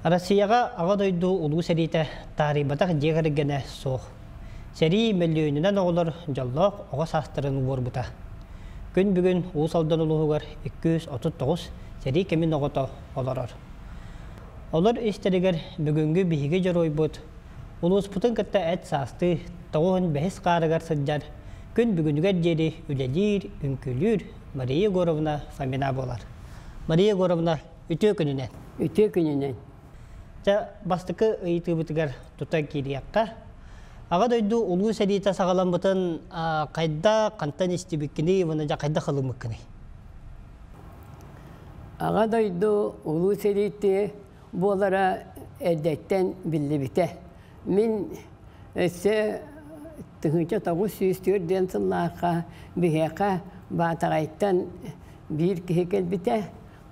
Россияҕа Аҕа дойду Улуу сэриитэ таарыйбатах дьиэ кэргэнэ суох. Сэрии мөлүйүөнүнэн оҕолор дьоллоох оҕо саастарын уорбута. Күн бүгүн Уус Алдан улууһугар 239 сэрии кэмин оҕото олорор. Олор истэригэр бүгүҥҥү биһиги дьоруойбут, улууспутун кытта эт саастыы 95 хаарыгар сылдьар, күн бүгүнүгэр диэри үлэлиир, үҥкүүлүүр Мария Егоровна Фомина буолар. Мария Егоровна, үтүө күнүнэн! Үтүө күнүнэн! Дьэ, бастакы ыйытыыбытыгар тута киириэххэ. Аҕа дойду Улуу сэриитэ саҕаламмытын хайда, хантан истибиккиний уонна дьэ хайдах ылыммыккыный? Аҕа дойду Улуу сэриитэ буолара эрдэттэн биллибитэ. Мин өссө 1904 диэн сыллаахха биһиэхэ Баатаҕайтан биир киһи кэлбитэ.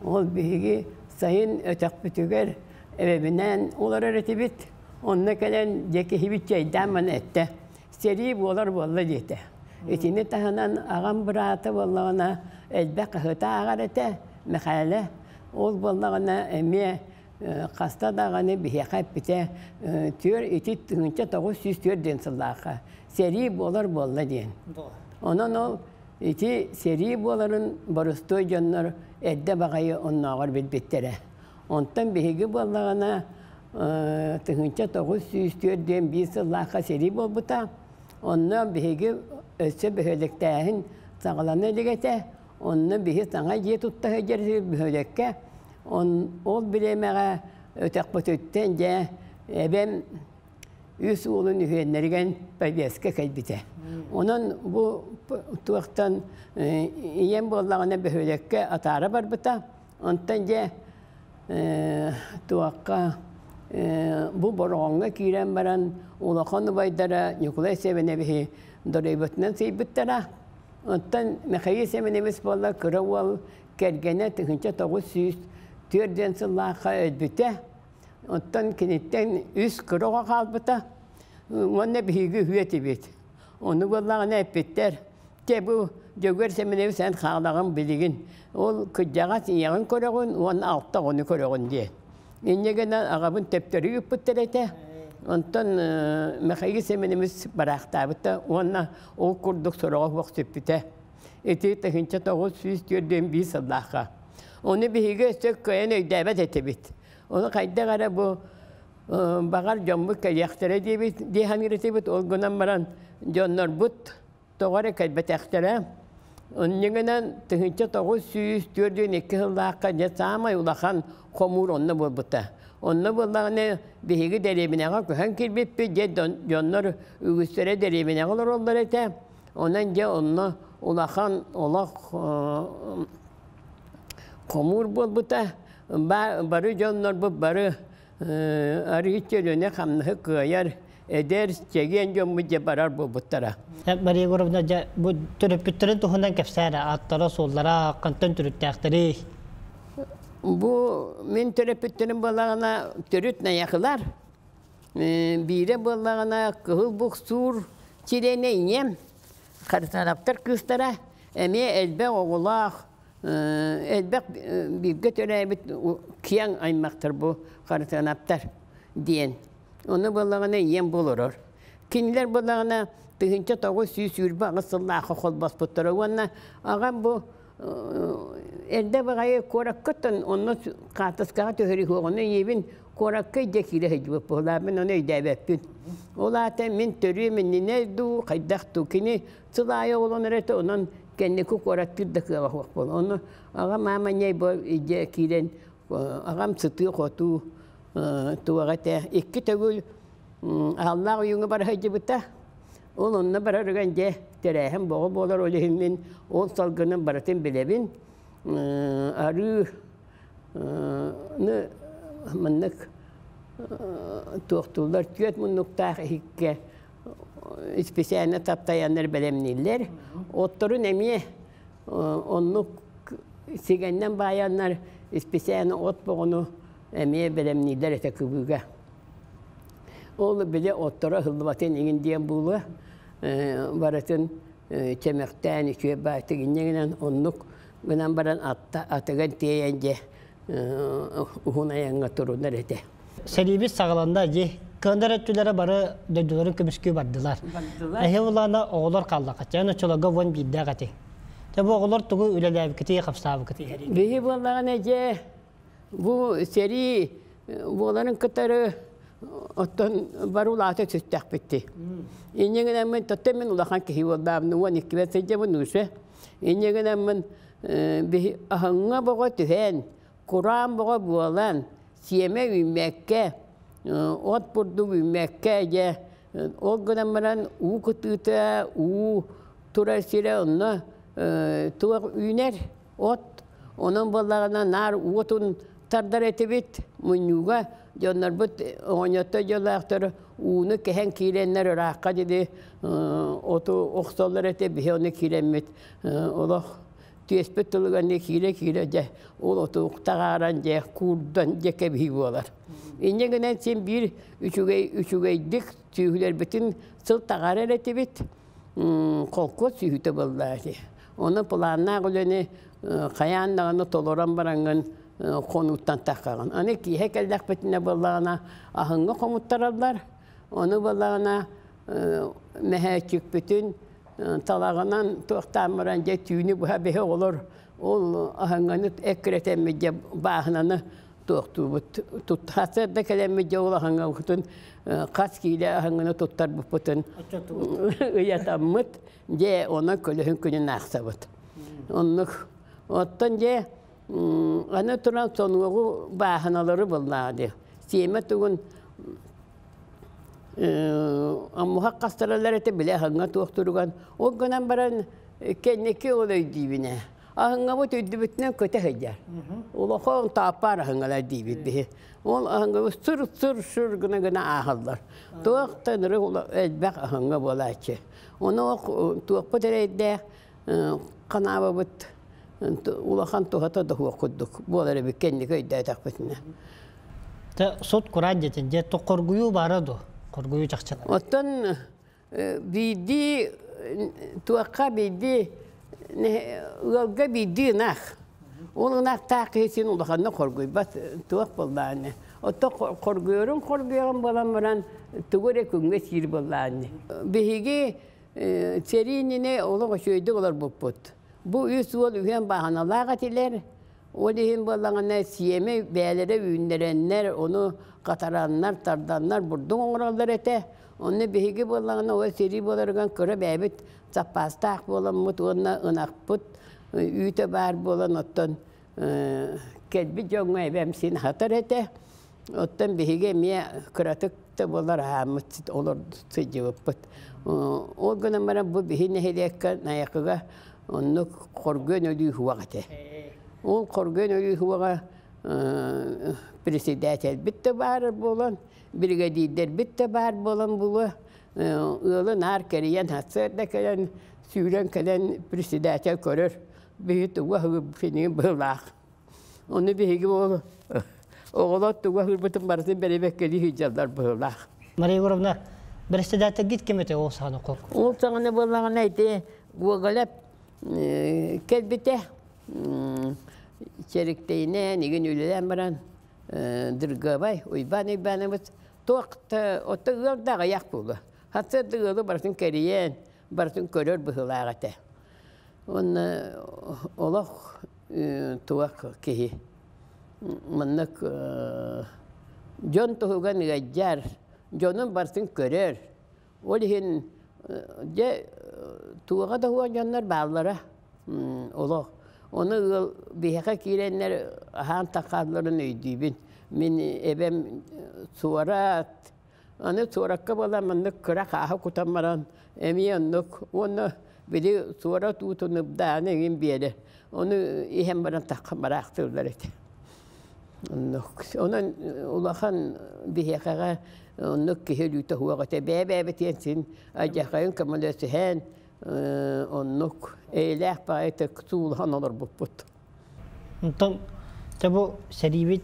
Ол биһиги сайын өтөхпүтүгэр эбэбинээн олорор этибит. Онно кэлэн дьэ киһибит чэйдээн маны эттэ. Сэрии буолар буолла диэтэ. Итини таһынан аҕам быраата буоллаҕына элбэх хаһыата ааҕар этэ Мэхээлэ. Ол буоллаҕына эмиэ хаста даҕаны биһиэхэ эппитэ түөр ити 1904 диэн сыллаахха сэрии буолар буолла диэн. Онон ол ити сэрии буоларын боростуой дьоннор эрдэ баҕайы оннооҕор билбиттэрэ. Онтон биһиги буоллаҕына 1904 диэн биир сыллаахха сэрии буолбута. Онно биһиги өссө бөһүөлэктээһин саҕалана илик этэ. Онно биһи саҥа дьиэ тутта сылдьар бөһүөлэккэ. Ол бириэмэҕэ өтөхпүтүттэн дьэ эбэм үс уолун үһүөннэригэн повестка кэлбитэ. Онон бу туохтан ийэм буоллаҕына бөһүөлэккэ атаара барбыта. Онтон дьэ туохха бу Бороҕоҥҥо киирэн баран улахан убайдара Ньукулай Сэмэнэбиһи доройбутунан сыйбыттара. Оттон Михаил Сэмэнэбис буолла кыра уол кэргэнэ 1904 диэн сыллаахха өлбүтэ. Оттон киниттэн үс кыра оҕо хаалбыта уонна биһиги үһүө этибит. Ону буоллаҕына эппиттэр, Чэ бу Дьөгүөр Сэмэнэбис эн хаалаҕын билигин, ол кырдьаҕас ийэҕин көрөҕүн уонна алта оҕону көрөҕүн диэн. Инньэ гынан аҕабын төптөрү ыыппыттар этэ. Онтон Михаил Сэмэнэбис бараахтаабыта уонна ол курдук сороҕо суох сүппүтэ. Ити 1941 сыллаахха. Ону биһиги өссө кыайан өйдөөбөт этибит. Ону хайдах эрэ бу баҕар дьоммут кэлиэхтэрэ диэбит дии саныыр этибит. Ол гынан баран дьоннорбут тоҕо эрэ кэлбэтэхтэрэ. Онньугунан 1942 сыллаахха дьэ саамай улахан хомуур онно буолбута. Онно буоллаҕына биһиги дэриэбинэҕэ көһөн киирбиппит, дьэ дьоннор үгүстэрэ дэриэбинэҕэ олороллор этэ. Онон дьэ онно улахан олох хомуур буолбута. Бары дьоннорбут бары арыы төлөнө хамнаһы кыайар, эдэр, чэгиэн дьоммут дьэ барар буолбуттара. Мария Егоровна, дьэ, бу төрөппүттэрин туһунан кэпсээ эрэ, ааттара-суоллара, хантан төрүттээхтэрий? Бу мин төрөппүттэрим буоллаҕына төрүт Найахылар. Биирэ буоллаҕына Кыһыл Буксуур чилиэнэ ийэм, Харысанаптар кыыстара, эмиэ элбэх оҕолоох, элбэх бииргэ төрөөбүт киэҥ аймахтар бу Харысанаптар диэн. Ону буоллаҕына ийэм бу олорор. Кинилэр буоллаҕына 1928 сыллаахха холбоспуттара уонна аҕам бу эрдэ баҕайы куораккыттан онно хаартыскаҕа түһэриһуоҕуна ийэбин куоракка илдьэ киирэ сылдьыбыт быһыылаах мин ону өйдөөбөппүн. Ол аата мин төрүөм иннинэ дуу хайдах дуу кини сыл аайы оҕолонор этэ онон кэнники куораттыыр да кыаҕа суох буолла. Ону аҕам маама ньэй бу илдьэ киирэн аҕам сытыы-хотуу туох этэ икки төгүл ааллаах ойууҥҥа бара сылдьыбыта. Ол онно барарыгар дьэ тэрээһин боҕо буолар ол иһин мин ол салгынын барытын билэбин. Арыы маннык туохтууллар түөрт муннуктаах иһиккэ исписээнэ таптайаннар бэлэмнииллэр. Отторун эмиэ оннук сигэннэн баайаннар исписээнэ от боҕону эмиэ бэлэмнииллэр этэ кыбыыга. Ол били отторо ыһыллыбатын иҥин диэн буолуо барытын чөмөхтөөн үчүгэй баайтык инньэ гынан оннук гынан баран атта атыган тиэйэн дьэ уһун айаҥҥа турунар этэ. Сэриибит саҕаланна дии. Кыандар өттүлэрэ бары дойдуларын көмүскүү бардылар. Бардылар. Эһи улаана оҕолор хааллахха. Чээн оччолорго уон биирдээх этиҥ. Дьэ бу оҕолор тугу үлэлээбиккитий, хамсаабыккытый сэриигэ? Биһи буоллаҕына дьэ бу сэрии буоларын кытары оттон бары улаата түстэхпит. Инньэ гынаммын тоттон мин улахан киһи буоллаабын 12-бэр сылдьабын уже. Инньэ гынаммын биһи аһыҥҥа боҕо түһэн, кураан боҕо буолан, сиэмэ үүммэккэ, от бурдук үүммэккэ дьэ ол гынан баран уу кытыыта, уу турар сирэ онно туох үүнэр от онон буоллаҕына наар уотун тардар этибит мунньууга дьоннорбут оҕонньотто дьоллоохтор ууну кэһэн киирэннэр ыраахха диэри оту охсоллор этэ биһи ону киирэммит олох түөспүт тылыгар киирэ-киирэ дьэ ол оту таҕааран дьэ куурдан дьэ кэбиһии буолар. Инньэ гынан син биир үчүгэй үчүгэйдик сүөһүлэрбитин сыл таҕаарар этибит. Холкуос сүөһүтэ буолла ити. Онон планнаах үлэни хайаан даҕаны толорон бараҥҥын хонууттан таххаҕын. Аны киэһэ кэллэхпитинэ буоллаҕына аһыҥҥа хомуттараллар. Ону буоллаҕына мөһөөччүкпүтүн талаҕынан туохтаан баран дьэ түүнү быһа биһи оҕолор ол аһыҥаны эккирэтэммит дьэ бааһынаны туохтуубут сарсыарда кэлэммит дьэ ол аһыҥабытын хас киилэ аһыҥаны туттарбыппытын ыйатаммыт дьэ онон көлөһүн күнүн аахсабыт оннук оттон дьэ аны туран сонуогу бааһыналары буллаҕа дии сиэмэ тугун Аммуһах хастараллар этэ били аһыҥа туох туруган. Ол гынан баран кэнники ол өйдүүбүн ээ. Аһыҥабыт үрдүбүтүнэн көтө сылдьар. Улахан тааппаар аһыҥалар диибит биһи. Ол аһыҥабыт сыр-сыр-сыр гына-гына ааһаллар. Туох да ынырык элбэх аһыҥа буолааччы. Ону туохпут эрэйдээх ханаабабыт улахан туһата да суох курдук буолар эбит кэнники өйдөөтөхпүтүнэ. Тэ сут кураан диэтин дьэ хоргуйуу баара дуо? Хоргуйуу чахчылар. Оттон биирдии туохха биирдии ыалга биирдии ынах. Ол ынахтаах киһи син улаханнык хоргуйбат туох буоллаҕына. Оттон хоргуйорун хоргуйаҕын буолан баран тугу эрэ күҥҥэ сиир буоллаҕына. Биһиги Сэрии иннинэ олох үчүгэйдик олорбуппут. Бу үс уол үһүөн бааһыналаах этилэр. Ол иһин буоллаҕына сиэмэ бэйэлэрэ үүннэрэннэр, ону хатараннар, тарданнар бурдук оҥороллор этэ. Онно биһиги буоллаҕына ол сэрии буоларыгар кыра бэйэбит саппаастаах буоламмыт уонна ынахпыт үүтэ баар буолан оттон кэлбит дьоҥҥо эбэм син хатар этэ. Оттон биһиги эмиэ кыратык да буолар аһааммыт олор сылдьыбыппыт. Ол гынан баран бу биһи нэһилиэккэ Найахыга оннук хоргуйан өлүү суох этэ. Ол хоргуйан өлүү суоҕа председательбит да баар буолан, биригэдиирдэрбит да баар буолан булуо ыалы наар кэрийэн сарсыарда кэлэн сүүрэн кэлэн председатель көрөр биһи тугу аһыыр быһыылаах. Ону биһиги ол оҕолор тугу аһыырбытын барытын бэрэбэккэлии сылдьаллар быһыылаах. Мария Егоровна, председателгит ким этэ ол саҕана кол? Ол саҕана буоллаҕына ити Гоголев кэлбитэ. Чэриктэйинэн игин үлэлээн баран Дыргабай Уйбаан Уйбаанабыт туох да отто ыал да аҕыйах буолуо. Сарсыарда ыалы барытын кэрийэн, барытын көрөр быһыылаах этэ. Уонна олох туох киһи маннык дьон туһугар ыалдьар, дьонун барытын көрөр. Ол иһин дьэ туоҕа да суох дьоннор бааллара олох. Ону ыал биһиэхэ киирэннэр аһаан таххаалларын өйдүүбүн. Мин эбэм суорат Аны суоракка буолан маннык кыра хааһы кутан баран эмиэ оннук уонна били суорат уутун ыбдааны эҥин биэрэр. Ону иһэн баран тахха бараахтыыллар этэ. Оннук. Онон улахан биһиэхэҕэ оннук киһи өлүүтэ суох этэ. Бэйэ-бэйэбитигэр син алдьархайын көмөлөсүһэн оннук эйэлээх баҕайытык суулаһан олорбуппут. Онтон дьэ бу сэриибит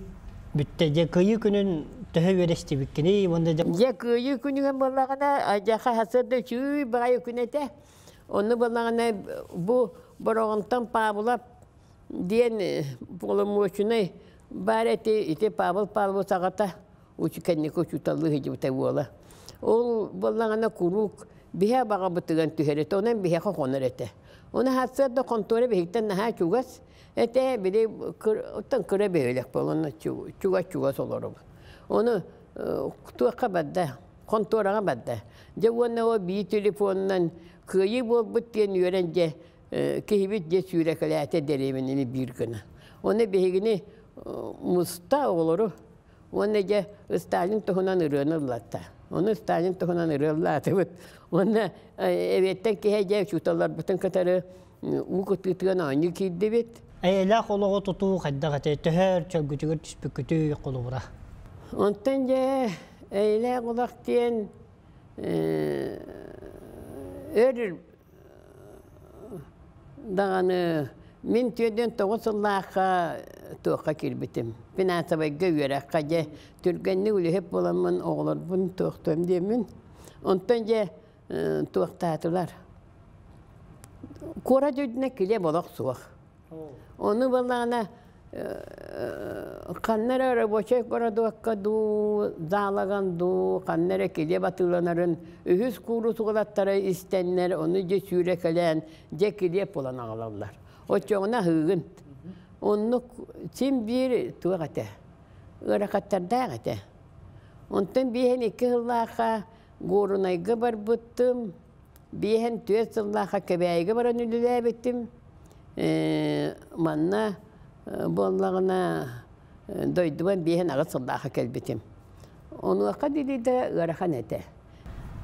бүттэ. Дьэ Кыайыы күнүн төһө үөрэстибиккиний уонна дьэ Дьэ Кыайыы күнүгэр буоллаҕына алдьархай сарсыарда үчүгэй баҕайы күн этэ. Онно буоллаҕына бу Бороҕонтон Павлов диэн боломуочунай баар эти ити Павел Павлович аҕата. Кэнники учууталлыы сылдьыбыта буола. Ол буоллаҕына куруук биһэ баҕабытыгар түһэр этэ, онон биһиэхэ хонор этэ. Оны сарсыарда хонтуора биһиктэн наһаа чугас этэ, били оттон кыра бөһүөлэк буолан чугас-чугас олоробут. Ону туохха барда, хонтуораҕа барда. Дьэ уонна ол бии телефонунан кыайыы буолбут диэн үөрэн дьэ киһибит дьэ сүүрэкэлээтэ дэриэбинэни биир гына. Оны биһигини муста оҕолору Уонна дьэ Сталин туһунан ырыаны ыллатта. Ону Сталин туһунан ырыа ыллаатыбыт. Уонна эбиэттэн киһи дьэ учууталларбытын кытары уу кытыытыгар оонньуу киирдибит. Эйэлээх олоҕу тутуу хайдах этэй? Төһө чөлгүтүгэр түспүккүтүй холобура? Онтон дьэ эйэлээх олох диэн өр даҕаны мин 49 сыллаахха туохха киирбитим. Финансовайга үөрэххэ дьэ түргэнник үлэһит буоламмын оҕолорбун туохтуом диэммин. Онтон дьэ туохтаатылар. Куорат үрдүнэ килиэп олох суох. Ону буоллаҕына ханна эрэ рабочай городокка дуу, заалаган дуу, ханна эрэ килиэп атыыланарын үһүс куурус уолаттара истэннэр, ону дьэ сүүрэкэлээн, дьэ килиэп булан аҕалаллар. Оччоҕуна аһыыгын. Оннук син биир туох этэ, ыарахаттардаах этэ. Онтон биэһин икки сыллаахха Гуорунайга барбыттым, Биэһэн түөрт сыллаахха Кэбээйигэ баран үлэлээбитим. Манна буоллаҕына дойдубар 58 сыллаахха кэлбитим. Онуоха диэри да ыарахан этэ.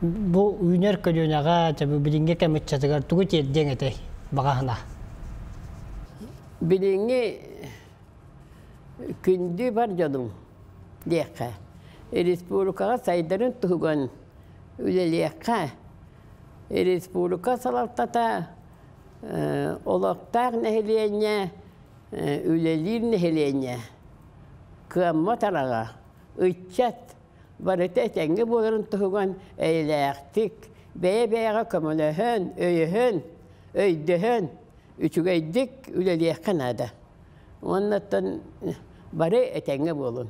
Бу үүнэр көлүөнэҕэ, билиҥҥи кэм ыччатыгар тугу тиэрдиэҥ этэй баҕаһына? Билиҥҥи күндү бар дьонум диэххэ, республикаҕа сайдарын туһуган үлэлиэххэ. Республика салалтата олохтоох нэһилиэнньэ, үлэлиир нэһилиэнньэ, кыаммат араҕа, ыччат барыта этэҥҥэ буоларын туһуган эйэлээхтик, бэйэ-бэйэҕэ көмөлөһөн, өйөһөн, өйдөһөн, үчүгэйдик үлэлиэххэ наада. Уонна оттон бары этэҥҥэ буолун.